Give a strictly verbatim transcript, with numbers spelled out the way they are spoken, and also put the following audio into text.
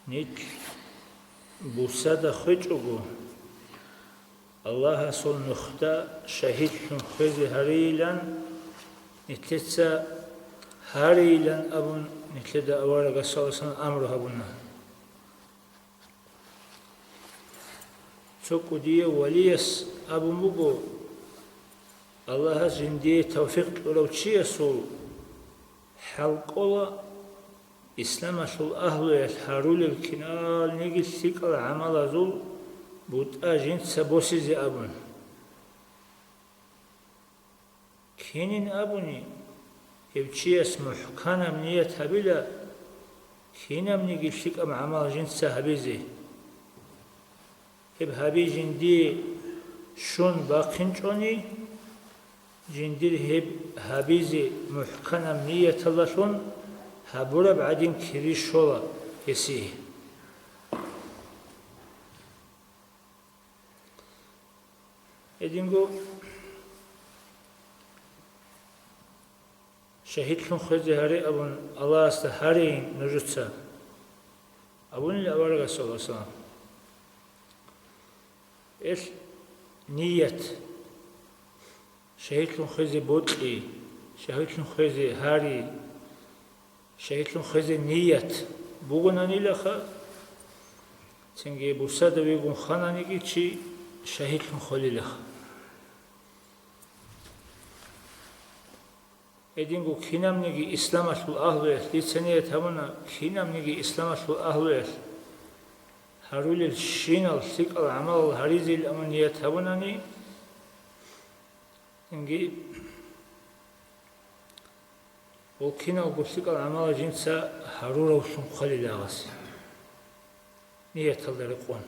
Нилъ бусада хвечӀого, Аллагьасул нухда шагьидлъун хвезе гьарейилан нилъеца гьарейилан абун, нилъеда аварагас саллаллагьу гӀалайгьи вассаллам амру гьабуна. Цо кӀудияв валияс абун буго, Аллагьас жиндие тавфикъ кьурав чиясул хӀалкӀола исламалъул агьлуялъ гьарулел киналниги лъикӀал гӀамалазул бутӀа жинца босизе абун. Кинин абуни, гьев чияс мухӀканаб ният гьабила кинабниги лъикӀаб гӀамал жинца гьабизе. Гьеб гьаби жиндие щун бахъинчӀони, жиндир гьеб гьабизе мухӀканаб нияталдалъун гьабураб гӀадин кири щола гьесие. Гьединго шагьидлъун хвезе гьаре абун Аллагьасда гьарейин нужеца, абунила аварагас, саллаллагьу гӀалайгьи вассаллам. Эл ният, шагьидлъун хвезе бокьи, шагьидлъун хвезе гьари, шагьидлъун хвезе ният бугонанилаха, цинги бусада вегун хвананиги чи шагьидлъун хвалилаха. Гьединго кинабниги исламалъул агьлуялъ дица ният гьабуна, кинабниги исламалъул агьлуялъ гьарулел щинал лъикӀал гӀамалал гьаризейилан ният гьабунани, инги, гьел киналго лъикӀал гӀамалал жинца гьаруравлъун хъвалила гьасе, нияталда рекъон.